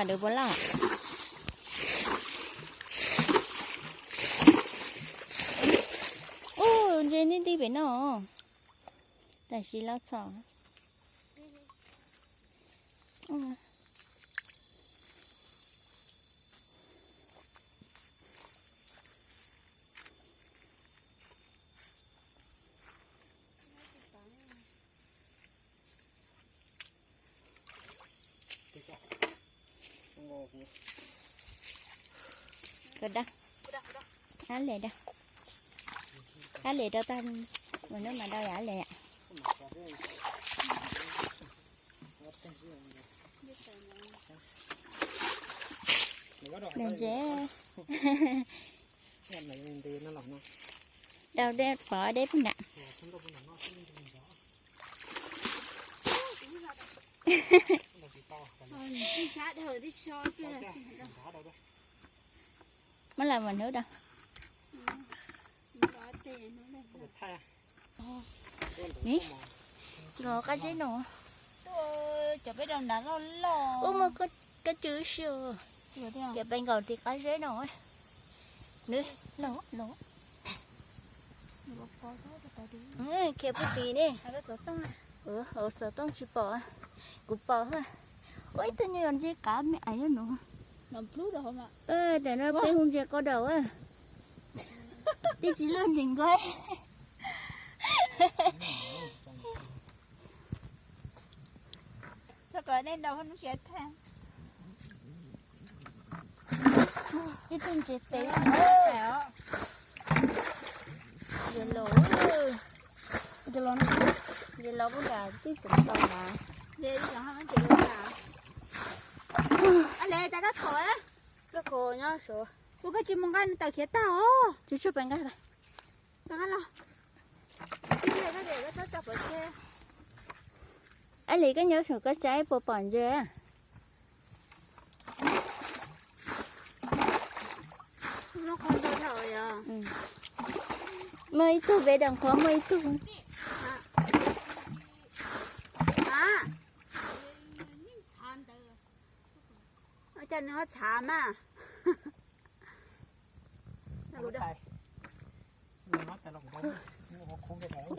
Dawm puas loj? Ub, ntse ntij ntij pem no. Tam sim los txhom. Koj da, ab le da, ab le rau tag, mus nub mas dau yam ab le yam. Ntse, dau deb pov deb puag nram. Muab los mas hnub da. Ni, nkaus qab zeb no. Ub, muaj kab tsw si. Ces peb nkaus tim qab zeb no. Nws los los. Khiav puag tim ne. Hauv xov tooj tsis pom. Kuv pom. Ua ib tug nyuag ntse qav me aiv no. Tam no peb hu ntse qau daus. Twb tsis luaj ntees nkaus. Ib tug ntses pem. Ntses los, ntses los puag nram tij txwv tau na. Koj khoom nyob saud. Ua koj tsis mus nqa tawm khiav tag os. Tsis tshua pes nqa. Ab li koj nyob saum koj saib puas pom ntses. Muaj ib tug pem doos qhuav muaj ib tug. Cas nws ho txhav mas.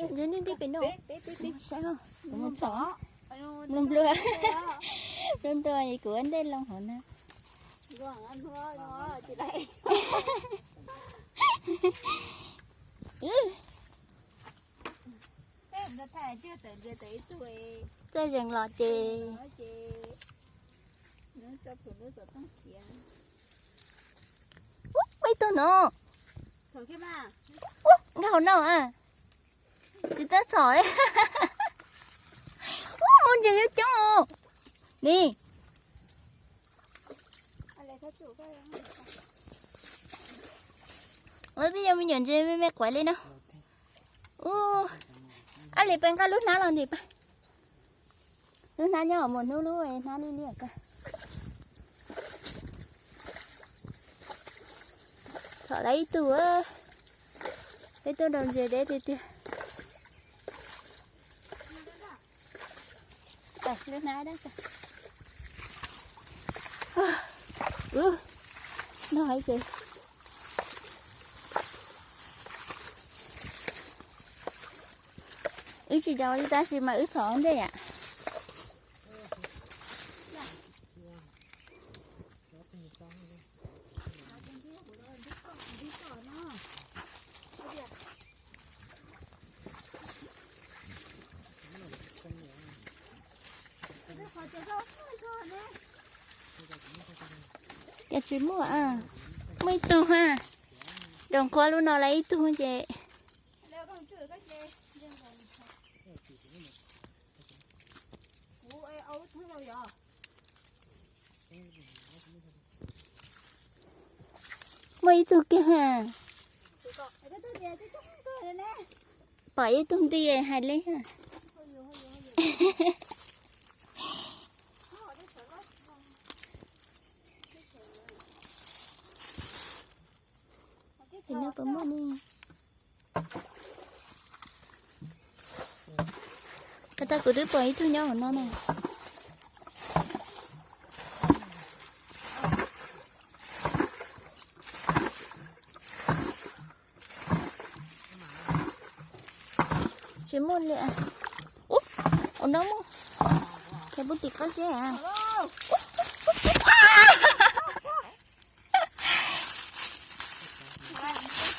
Ntses ntij ntij pem no. Saib, kuv mus txhom. Nplua nplua, nplua nplua es kuv ua ntej loo hauv na. Txawj zeeg los ces. Ub, muaj ib tug no. Ub, nkag hauv no a. Tsis txawj txhom. Ub, mus ntses yuav coob os. Ni. Ua peb yog me nyuam ntses me me quav li no. Ub, ab li peb nqa lub hnab los ntim pab. Lub hnab nyob mus hnub lub hnab li liaj koj. Txhom lawm ib tug, ib tug nrau ntses deb tiag tiag. Lub hnab dab. Ub, no hais tias wb tsis daus li tab sis mas wb txhom ntej yam. Cas tsis muaj, muaj ib tug ha. Doos qhuav lub no lawm ib tug ces. Muaj ib tug kiag ha. Pom ib tug nti hais li ha. Tim no puas muaj ne? Koj tau, kuv twb pom ib tug nyob hauv no na. Tsis muaj li. Ub, ua no muaj. Ces pub tim qab zeb a.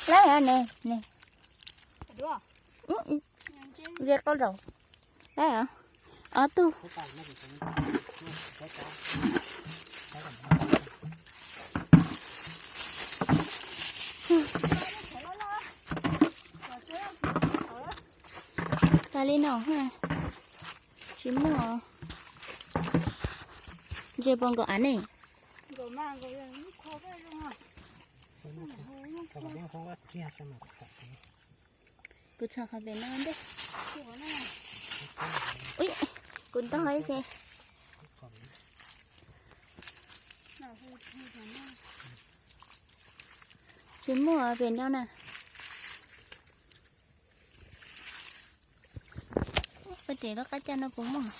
Laib ne ne. Ze qab zaum. Laib os. Ob tug. Tas li no ha. Tsis muaj. Ze puas nkaus av ne? Kuv txhom qhov pem no ntej. Ui, kuv ntog ib ke. Tsis muaj pem no na. Peb tes lub qab caj no puas muaj?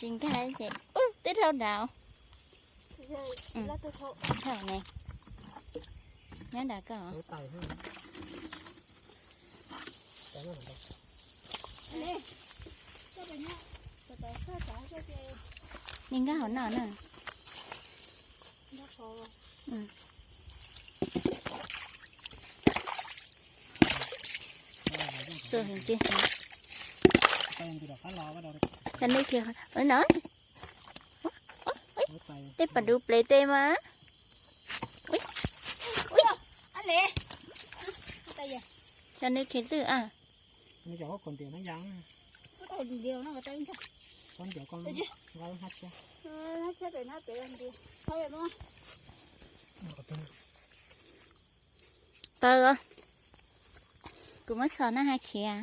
Tsis nkag ces ub, twb dhau nrad. Thaum ne, nyob nrad koj. Li nkag hauv no na. Xua heev tiag. Cov nej kiag no. Tej pas dub plev tes mas. Cov nej kiag twj a. Taw, kuv muab txhom na hais khiav.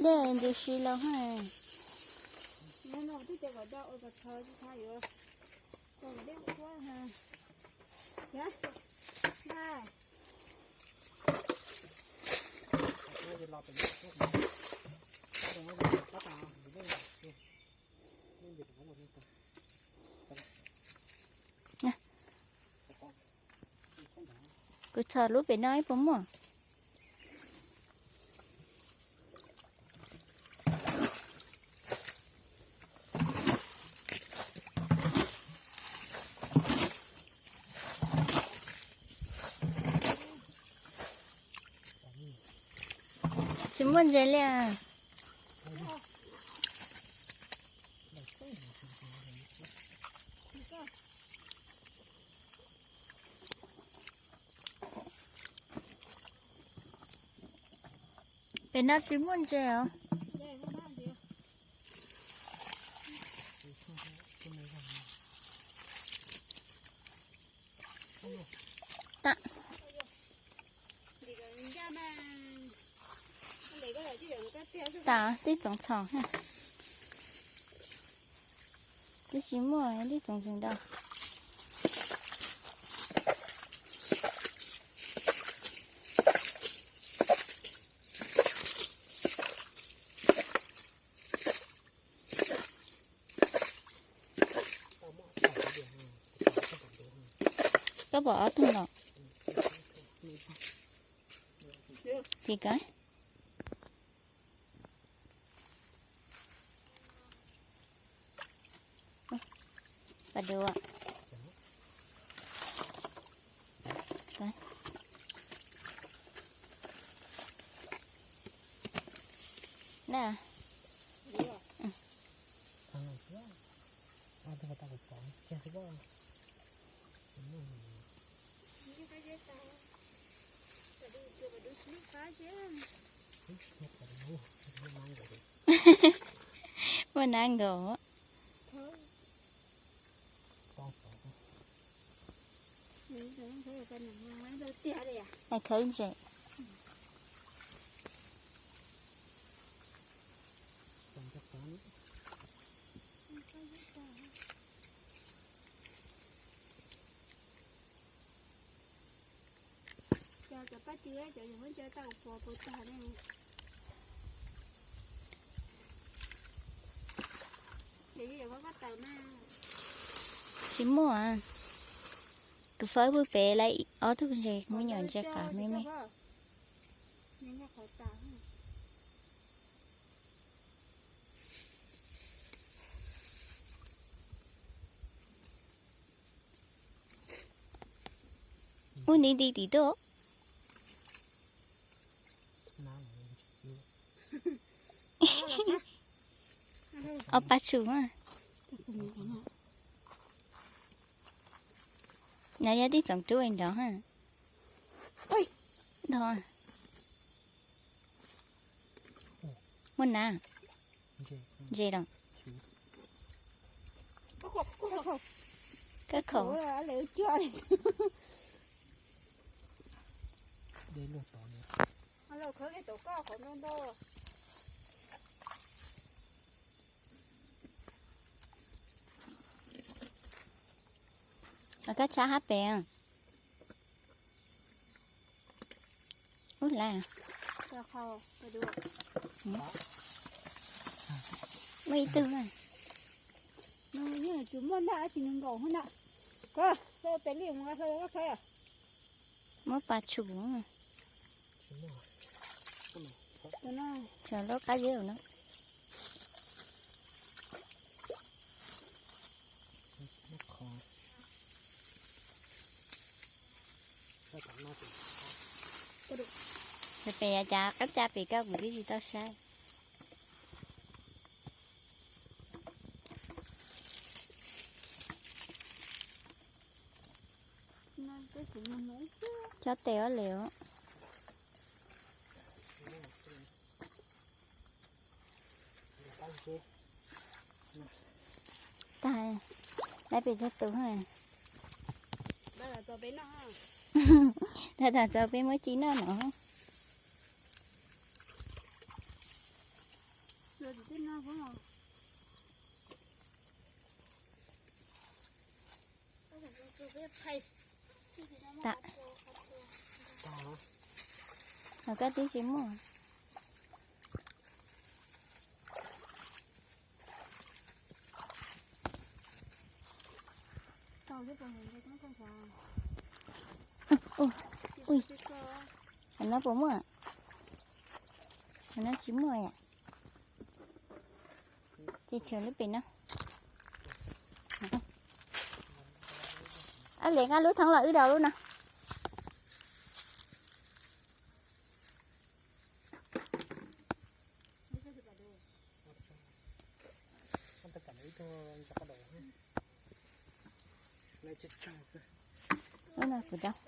Dej ntws si los ha. Kuv txhom lub pem no ib puas muaj. Tsis muaj ntses li. Pem no tsis muaj ntses os. Tas, tib tsoom txhom. Twb tsis muaj ib tsoom ntses ntau. Koj pom ob tug los? Ces koj pas dua. Na. Muaj nab nkaus. Khawb ntses. Tsis muaj. Kuv fawb pub pem lawm ob tug ntses, muab nyuam ntses qav me me. Ub, nti nti tim tuaj. Ob pab tshum. No yog tib tsoom rub nrov. Ntog. Muaj nab. Ntses los? Kab khaum. Kab tshab hab pem. Ub, lawm. Muaj ib tug. Muab pas tshum. Tshuav lub qab zeb no. Pem yav cav qab caj pem koj kuv twb tsis tau saib. Chob tes ob le os. Tag, lawv pem txog tus. Tag, tag txog peb muab ci noj no. Tam, los koj twb tsis muaj. Ui, qhov no puas muaj? Qhov no tsis muaj yom. Ces tshuav lub pem no. Ab, le nqa lub thoob los wb daus lub no. Lub no kuv daus.